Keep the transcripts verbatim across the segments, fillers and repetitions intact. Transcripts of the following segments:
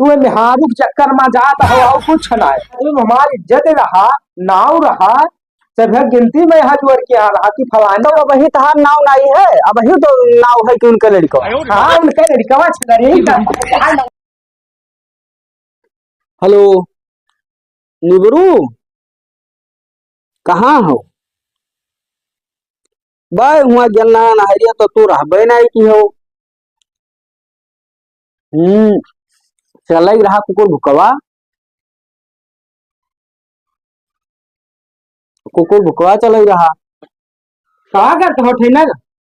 तू मेहरारू के चक्कर मा जात हो, और कुछ ना है। तू हमार इज्जत रहा, नाव रहा, सब गिनती मा यहाँ जुअर के आ रहा कि फलानी। तो अबही तहार नाव नाई है, अबही तो नाव है कि उनका लड़का। हाँ, उनका लड़का छगरी का। हेलो, निबरू, कहाँ हो? बे, हुआँ गेल ना नहरिया तो तू रहबे नाई की हो। हम्म, चलई रहा कुकुर भुकवा। कुकुर भुकवा चलई रहा। का करत हो ठेना?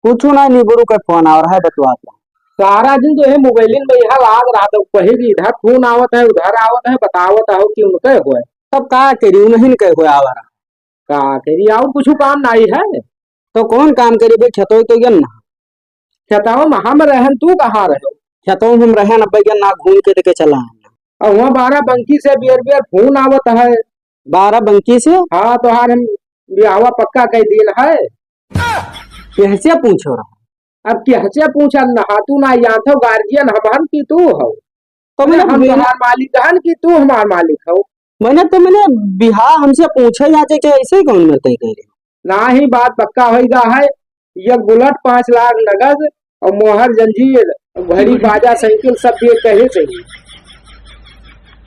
कुछ ना, निबरू का फोन आ रहा है, बतवात रहा। सारा दिन तो ये मोबाइलिन मा यहाँ लाग रहा था, कहीं भी इधर फोन आवत है, उधर आवत है, बतावत हो कि उनके होए। तब का करी, उन्हीं के होए आवा रहा। का करी, और कुछ काम नाई है? तो कौन काम करी बे, खेतवा तो गेन ना। खेतवा मा हम रहन, तू कहाँ रहे? खेतवा मा हम रहन, अब गेन ना, घूम के देखे चला आए। और हुआँ बाराबंकी से बियर बियर फोन आवत है। बाराबंकी से? हाँ, तोहार हम बियाहवा पक्का कई दिन है। केहसे पूछो रहा? अब केहसे पूछन ना, तू ना जानत हो, गार्जियन हमहन की तू हो। तो मने हम बिना तोहार मालिक हन कि तू हमार मालिक हो? मने तो मने बियाह हमसे पूछे जाचे के ऐसे ही कौन में तय करे? ना ही बात पक्का होई गा है, एक बुलेट पाँच लाख नगद और मोहर जंजीर, घड़ी बाजा साइकिल सब दिए कहे चाहिए।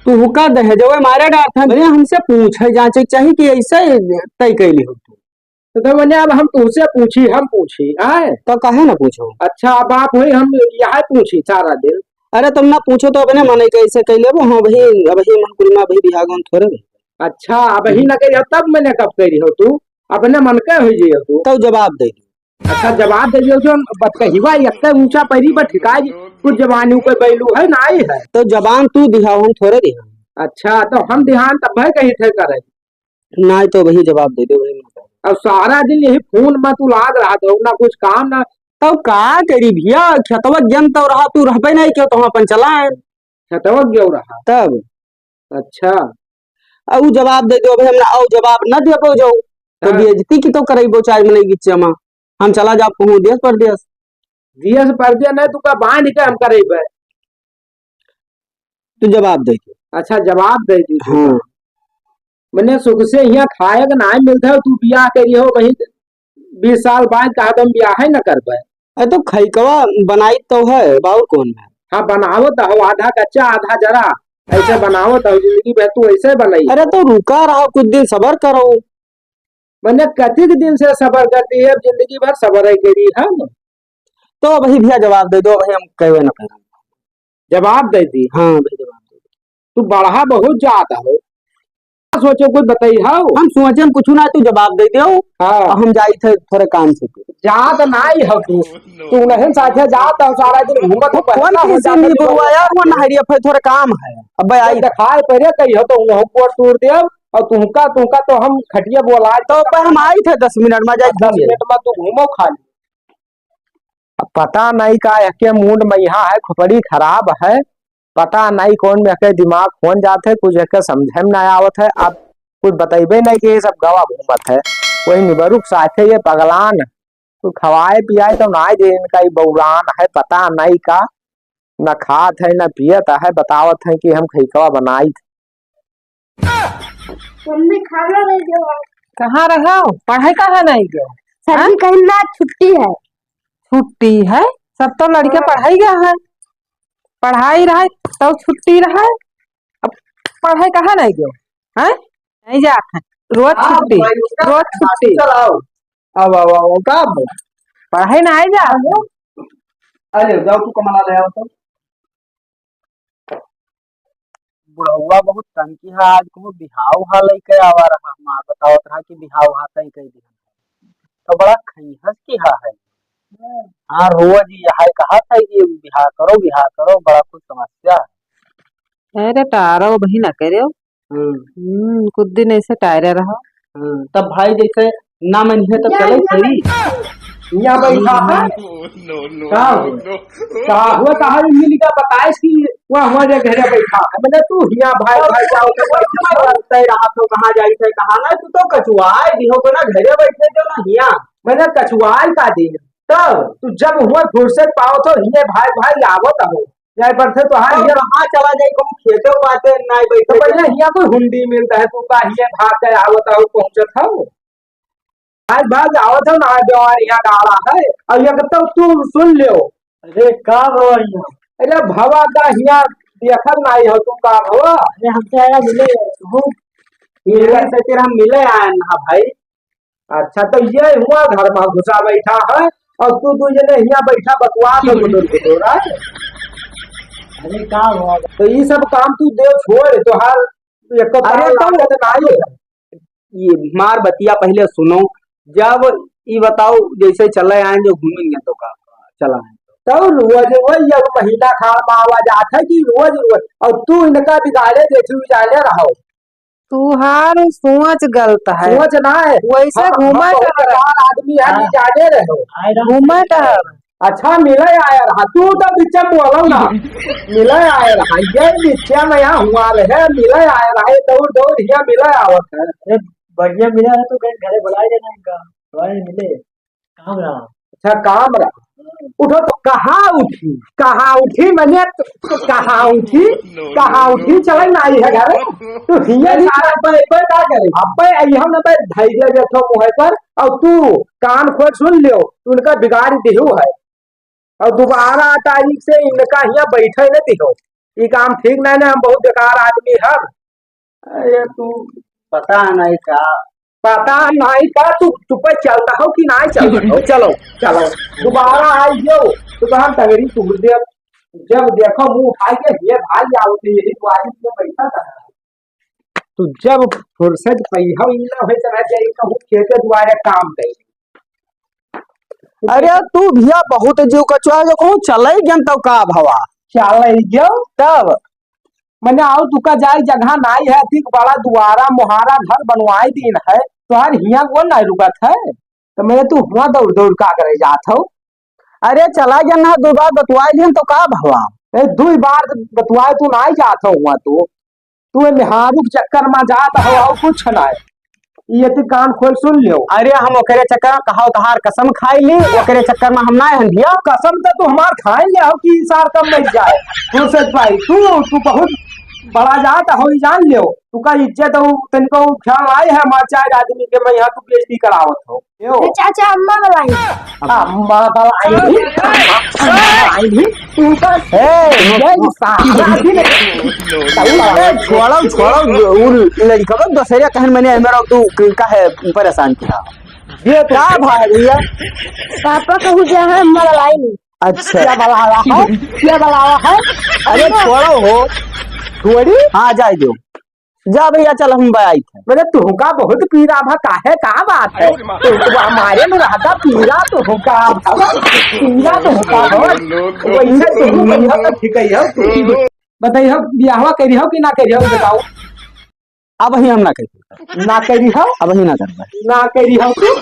तू हुका दहेजवे मारे डारत है, मने हमसे पूछे जाचे के चाही कि ऐसे तय कैली हो तू। तो, तो मने अब हम तुहसे पूछी, हम पूछी, आए? तो काहे ना पूछो? अच्छा, अब आप हुई, हम यहाँ पूछी सारा दिन। अरे तुम ना पूछो तो अपने मने कैसे कह लेबो, हाँ भाई, अब ही मन कुल में अभी बिहागवन थोड़े। अच्छा, अब ही ना कही, तब मने कब कह रही हो तू? अपने मन के हुई जी हो तू। तो जवाब दे दो। अच्छा, जवाब दे दियो जो बतकहिवा एक्के ऊंचा पैरी पर ठिकाई, कुछ जवानी पे बैलू है, नाई है। तो जबान तू दिहा, हम थोड़े दिहा। अच्छा, तो हम दिहान तब है कही थे करे। नाई तो वही जवाब दे दे, वही। अब सारा दिन यही फोन में तू लाग रहा था, ना कुछ काम ना। तो का करी भैया, खेतवा गेन तो रहा, तू रहबे नहीं क्यों, तो हम अपन चला आए। खेतवा गेव रहा। तब? अच्छा। अब उ जवाब दे दो, अभी हम ना, अब जवाब ना दे पाओ जाओ, तो हाँ। बेइज्जती की तो करइबो चाहे मने गिच्चे मा। हम चला जाब कहूँ देश परदेश। देश परदेश नहीं, तू का बांध के हम करइबे। तू जवाब दे दे। अच्छा, जवाब दे दी तू। हाँ। मने सुख से हियाँ खाए के नाई मिलत है, तू बियाह करी हो, वही बीस साल बाद कहा तो हम बियाह ही न करबे। अरे तो खैकवा बनाई तो है, बाउर कौन है? हाँ, बनावत हो, आधा कच्चा, आधा जरा, ऐसे बनावत हो, जिंदगी भर तू ऐसे बनई। अरे तो रुका रहो, कुछ दिन सबर करो। मने कतिक दिन से सबर करती है, अब जिंदगी भर सबर ही करी है न। तो वही भैया जवाब दे दो, वही हम कहवे न करें। जवाब दे दी। हाँ भाई, जवाब दे दी। तू बढ़ा बहुत जात हो। सोचो कुछ बताई हो। हम सोचे हम कुछ ना, तू जवाब दे दो। हाँ। हम जाई थे थोड़े काम से। जात नाई हो तू। तू नहीं साथे जात हो, सारा दिन घूमत हो, कौन परेशान हो किसी जात नहीं हो। बुआ यार, वो नहरिया पे थोड़े काम है। अबे आई। दिखाई पड़े कही हो तो हम गोड़ तोड़ दे और तुमका, तुमका तो हम खटिया बोला तो पे हम आई थे दस मिनट में जाई दस घूमे। मिनट में तू घूमो खाली। अब पता नहीं का एके मूड में यहाँ है, खोपड़ी खराब है, पता नहीं कौन में एके दिमाग खोन जात है, कुछ एके समझे में नहीं आवत है। अब कुछ बतइबे नहीं कि ये सब गवा घूमत है, वही निबरुक साथे ये पगलान, कुछ खवाए पियाए तो ना दे इनका, ये बौरान है, पता नहीं का न खात है न पियत है, बतावत है कि हम खैकवा बनाई थे। मम्मी खाना नहीं दे। कहाँ रहो? पढ़ाई कहाँ नहीं गयो? सर जी, हाँ? कहीं ना छुट्टी है। छुट्टी है? सब तो लड़के हाँ। पढ़ाई गया है। पढ़ाई रहे तो छुट्टी रहे। अब पढ़ाई कहाँ नहीं गयो? हैं? नहीं जात है। रोज हाँ, छुट्टी, भाई, उसका रोज छुट्टी। चलाओ। अब, अब, अब, का अब? पढ़ाई ना आई जा। अरे, जाओ तू कमला ले आओ तो। बुढ़ौआ बहुत तंग किहा, आज कहूँ बिहाव हा लइके आवा रहा, हमार बतावत रहा कि बिहाव हा तय कई दिहन। तो बड़ा खैहस किहा है। हाँ, रोज यह कहा था कि बिहा करो, बिहा करो, बड़ा कुछ समस्या है। अरे टारो बहिन करे। हम्म। हम्म, कुछ दिन ऐसे टायरे रहो। हम्म, तब भाई जैसे ना मनिहे तब चले सही। यहाँ बैठा है। का हो? का हो? का हो? मिल गया, बताइस कि वो हमारे घरे बैठा है। मैंने तू हिया भाई, भाई जाओ तो बैठ, करते रहा तो कहाँ जाई थे, कहाँ ना, तू तो कचुआए दिहो को ना घरे बैठे जो ना हिया। मैंने कचुआए का दिन। तब तू जब हुआ फुर्सत पाओ तो हिये भाई, भाई आवत हो। जाए पड़ते तो हाँ, हाँ, ये हाँ, चला जाए, कहूँ खेते बाटे, ना बैठे तो पहले जाए। हियाँ कोई हुंडी मिलता है, तू का हियाँ भाग के आवत हो, पहुँचत हो। आज भाग आवत हो ना, जवान हियाँ गाड़ा है, और ये तो तू सुन लियो। अरे, का भवा हियाँ? अरे, भवा का हियाँ देखत नाई हो, तू का भवा? अरे, हमसे आया मिले, तू। मिले से तेरा मिले आया ना भाई। अच्छा, तो ये हुआ घर में घुसा बैठा है और तू दू जने हियाँ बैठा बकवास में गुदुर गुदुर है। अरे का हुआ? तो ये सब काम तू दे छोड़, तोहार एक तो अरे तार तो लागत नाई है। ये हमार बतिया पहले सुनो, जब ई बताओ जैसे चले आए जो घूमेंगे तो का चला है? तो रोज रोज ये महीना खाड़ में आवा जात है कि रोज रोज, और तू इनका बिगाड़े देखी बिगाड़े रहो। तुहार सोच गलत है। सोच ना है। वैसे हम, हम घूमे बहुत टहरे। बेकार आदमी है, हाँ। जाने रहे हो। घूमे टहरे। अच्छा, मिले आया रहा। तू तो बीच में बोलो ना। मिले आया रहा। ये बीच में यहाँ हुआ रहे, मिले आया रहा। ये दौड़ दौड़ हियाँ मिले आवत है। अरे, बढ़िया मिला है तो कहीं घरे बुलाए देना इनका। भाई मिले। काम रहा। अच्छा, काम रहा। उठो तो कहाँ उठी? कहाँ उठी? मैंने तो, तो कहाँ उठी? कहाँ उठी? चले ना आई है घर। तू हिये नहीं सारा पे, पे का करे? अब पे आई हम ना पे धैर्य बैठो मुँह पर, और तू कान खोल सुन लियो, तू उनका बिगाड़ दियो है। और दोबारा तारीख से इनका हियाँ बैठे न दियो। ई काम ठीक नहीं ना, हम बहुत बेकार आदमी हन। अरे तू पता नहीं का। पता नहीं का, तू, तू पे चलता हो कि नहीं चलता हो? चलो, चलो। दोबारा आई जो, तो हम टंगरी तोड़ दे। जब देखो मुँह उठाई के, ये भाई आओ, तो यही दुआरी पे बैठा था। तू जब फुर्सत पई हो, ई ना होई तो रह जाई, कहूँ खेते दुआरे काम दे। अरे तू भैया बहुत जीव कचुआ है, जो कहूँ चले गन तो का भवा? चले गयो? तब? मैंने आओ तुका जाए जगह नाई है, अधिक बड़ा दुआरा मोहारा घर बनवाए दीन है, तोहार हियाँ कौन नाई रुकत है? तो मैंने तू हुआँ दौड़ दौड़ का करे जात हो? अरे चला गन ना, दो बार बतवाए दीन तो का भवा? ए, दो बार बतवाए तू नाई जात हो हुआँ तू। तू ए मेहारू के चक्कर में जात हो और कुछ ना है। ये तू कान खोल सुन लियो। अरे हम ओकरे चक्कर में कहा तहार कसम खाई ली, ओकरे चक्कर में हम ना हन भैया। कसम तो तू हमार खाई ले हो कि ई सार कम मिल जाए। तू सच भाई, तू, तू बहुत बड़ा जात हो, ई जान लियो। तू का इज्जत हो, तनिको ख्याल आए है, हमार चार आदमी के मैं यहाँ तू बेइज्जती करावत हो। यो। ए चाचा, अम्मा बुलाई। अम्मा बुलाई। अम्मा बुलाई। तू तो ए, जय साहब। ए, छोड़ो, छोड़ो, उ लड़का को दशहरा कहन मैंने मेरा तू क-, काहे परेशान किया? ये तो का भाई भैया? पापा कहू जे है, अम्मा बुलाई नहीं। अच्छा। क्या बुलावा है? क्या बुलावा है? अरे छोड़ो हो। छोड़ी? हाँ, जाए दो। जा भैया, चल, हम बयाई थे। मैंने तुहका बहुत पीरा भा, काहे, का बात है? अरे माँ। तू, तू हमारे में रहता पीरा तुहका भा, पीरा तुहका भा। वैसे तुम बताइए हो, बताइए हो, बियाहवा करी हो कि ना करी हो, बताओ। अब ही हम ना करी। ना करी हो? अब ही ना करबे। ना करी हो तू?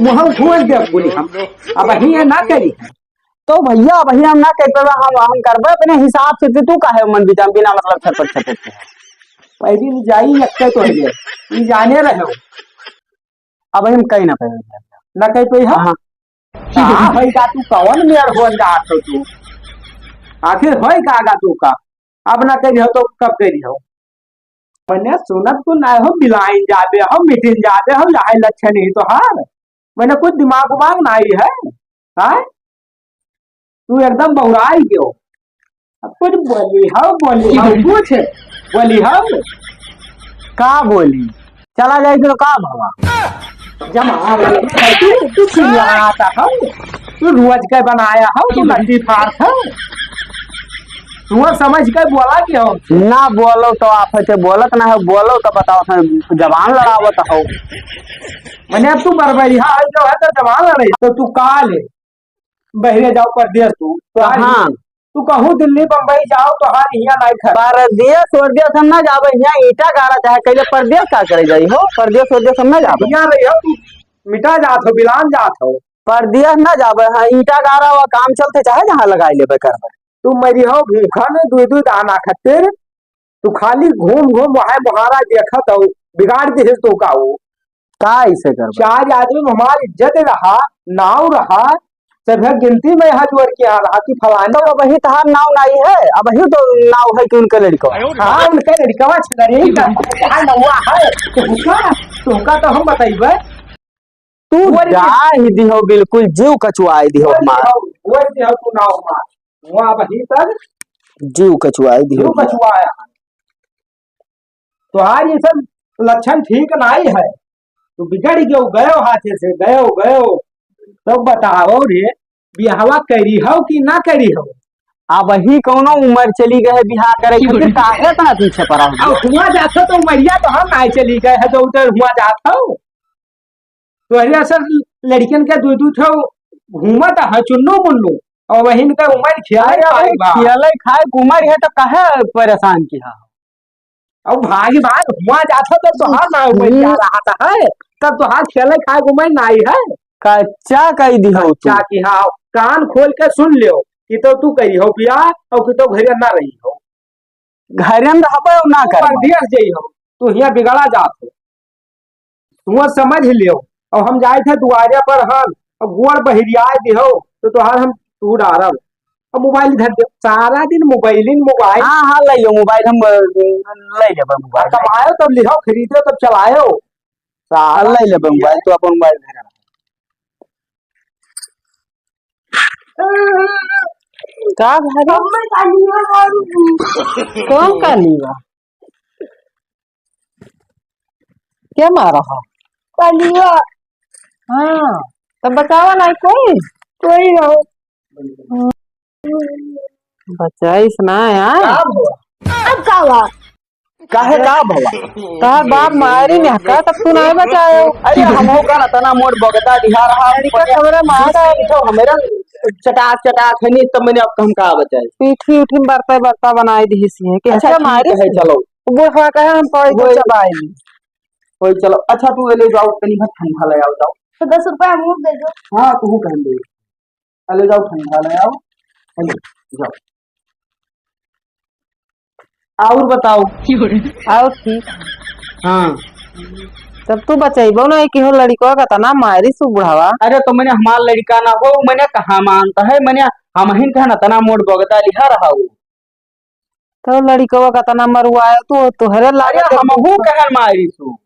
मुँह घोल दे बोली हम। अब ही ये ना करी। तो भैया, अबहीं हम ना कह पाबे, हम, हम करबे अपने हिसाब से, तो तू काहे मन बिना, बिना मतलब छटपट छटपट के? पहली नहीं जाई, यक्के तो है, ई जाने रहे हो। अब हम कहीं ना पाए। ना कह पाई हो? हाँ। का होई का, तू कौन मेर हो जात हो तू? आखिर होई का गा तू का? अब ना कह रही हो तो कब कह रही हो? मैंने सुनत तो ना हो, मिलाइन जाबे हो, मिटिन जाबे हो, यही लक्षण ही तो हार। मैंने कुछ दिमाग उमाग ना ही है, हाँ? तू एकदम बौराई गयो। अब कुछ बोली हो, बोली हो, कुछ बोली हो। का बोली? चला जाई तो का भवा? जमा, तू, तू चिल्लाता हो, तू रोज के बनाया हो, तू लट्टी फाड़ हो। तू समझ के बोला कि हो? ना बोलो तो आप है के बोलत ना हो, बोलो तो बताओ, जबान लड़ावत हो। मैंने अब तू बरबरिया है जो है तो जबान लड़े, तो तू काल है। बहरे जाओ परदेस तू। तो आज कहाँ? तू कहूँ दिल्ली बम्बई जाओ, तोहार हियाँ नाई खा। परदेस वरदेस हम ना जाबे, हियाँ ईंटा गाड़ा चाहे कइले परदेस का करे जाई हो? परदेस वरदेस हम ना जाबे। हियाँ रही हो, तू मिटा जात हो, बिलान जात हो। परदेस ना जाबे, हाँ, ईंटा गाड़ा वा काम चलते चाहे जहाँ लगाई लेबे करबे। तू मरी हो भूखा में दुई दुई दाना खातिर। तू खाली घूम घूम वहाँ मोहारा देखत हो, बिगाड़ दिहिस तो का हो? का ऐसे करबे? चार आदमी में हमार इज्जत रहा, नाव रहा, सभे गिनती में हाथ जोड़ के आ रहा कि फलाना। तो अबही तहार नाव नाई है, अबही तो नाव है कि उनका लड़का। हाँ, उनका लड़का छगरी का, हाँ, नौवा है। तुमका, तुमका तो हम बताइबे। तू वो जा ही दिहो, बिल्कुल जीव कचुआई दिहो वो हमार। दिहो, वो दिहो तू नाव हमार। वो अबही तक जीव कचुआई दिहो। जीव कचुआया। तोहार ये सब लक्षण ठीक नाई है। तू बिगड़ गयो, गयो हाथे से, गयो, गयो। तब बताओ रे, बियाहवा करी हो कि ना करी हो? अबही कौनो उमर चली गए बियाह करे खातिर, काहे इतना पीछे पड़ा हो? अब हुआ जात हो तो उमरिया तो हम नाई चली गए है, जो उधर हुआ जात हो। तोहरे असल लड़कियन के दू दू ठो घूमत है चुन्नू मुन्नू, और वही इनका उमर खेले अरे खाए भाई, बा। खेले खाए के उमर है तो काहे परेशान किहा? अब भागी भाग हुआ जात हो तब तोहार ना उमर हम्म। क्या रहा है, तब तोहार खेले खाए के उमर नाई है। कच्चा कही दिहो तू। कच्चा की हाँ, कान खोल के सुन लियो कि तो तू कही हो बियाह और कि तो घरे ना रही हो। घरे में रहबे और ना करबे। परदेस जई हो, तू हियाँ बिगड़ा जात हो। तू समझ लियो। अब हम जाए थे दुआरे पर हम, अब गोड़ बहिरियाए दिहो, तो तोहार हम तू डारब। अब मोबाइल धर दे, सारा दिन मोबाइल ही मोबाइल। हाँ, हाँ, ले लो मोबाइल, हम, अ, ले लेबे मोबाइल। कमायो तब लिहो, खरीदो तब चलायो। सारा ले लेबे मोबाइल, तू अपन मोबाइल धर। का भाई? कौन का लीवा? क्या मारा हो? कलिया। हाँ, तब बचावा ना कोई? कोई ना। बचाइस ना यार। का भवा? अब का हुआ? काहे का भवा? तोहार बाप मारी ने का तब तू नहीं बचायो? अरे हमहू का ना तना मोट बगदा दिहा रहा। लड़का खबरे मार डाल। तो हमेरा चटाक चटाक है नहीं, तब मैंने अब हम का बचाई? पीठी उठी बरता बरता बनाई दी सी है कि अच्छा, हंसिया ठीक मारी है, सी। चलो। बुढ़वा कहे हम कोई तो वही। चबाई। वही चलो। अच्छा तू ले जाओ, तनी भर ठंडा ले आओ, जाओ। तो दस रुपया हम दे दो। हाँ, तू पहन दे। ले जाओ, ठंडा ले आओ। ले जाओ। और बताओ। और ठीक। हाँ। तब तू बचैबो ना कि हो लड़िकवा का तना मारी सु बुढ़ावा। अरे तो मैंने हमार लड़िका ना हो, मैंने कहाँ मानता है, मैंने हमहिन कहा ना तना मोट बगदा लिहा रहा हो। तो लड़िकवा का तना मरुआयो तू, तोहरे अरे लागत है। हमहू कहन मारी सु।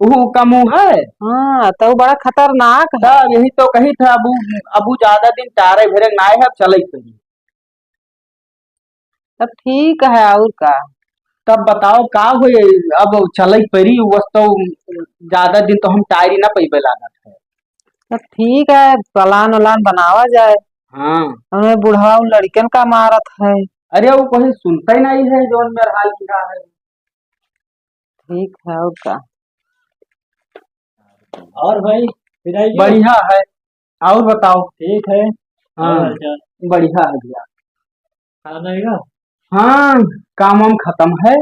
ऊ कमू है। हाँ, तो बड़ा खतरनाक है। तब यही तो कही था, अबू, अबू ज्यादा दिन टारे भेरे ना है, अब चले करी। तब ठीक है, और का? तब बताओ का होई, अब चले परी, बस तो ज्यादा दिन तो हम टारी ना पइबे लागत है। तब ठीक है, प्लान उलान बनावा जाए। हाँ। हमें बुढ़वा उन लड़कन का मारत है। अरे वो कोई सुनता ही नहीं है, जौन मेरा हाल किया है। ठीक है, और का? और भाई, फिर आइए। बढ़िया है, और बताओ। ठीक है। हाँ, और क्या? बढ़िया है भैया। खाना रहेगा? हाँ, काम वाम खत्म है।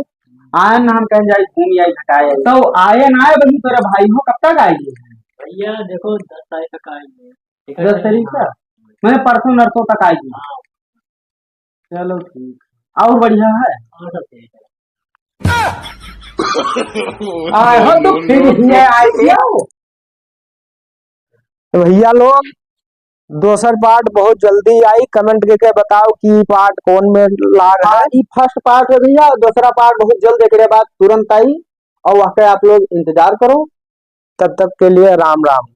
आए ना, हम कहीं जाए, घूम आए, घटाए आए। तो आए ना आए, बनी तेरा भाई हो, कब तक आएगी? भैया, देखो, दस तारीख तक आएंगे। दस तारीख का? हाँ। मैंने परसों नरसों तक आएगी। हाँ। चलो ठीक। और बढ़िया है? और सब ठीक है। आए हो तो फिर हियाँ आए जाओ। तो भैया लोग, दोसर part बहुत जल्दी आई। Comment करके बताओ कि part कौन में लाग है। हाँ, ई first part है भैया, दूसरा part बहुत जल्द एकरे बाद तुरंत आई और वहाँ पे आप लोग इंतजार करो। तब तक के लिए राम राम।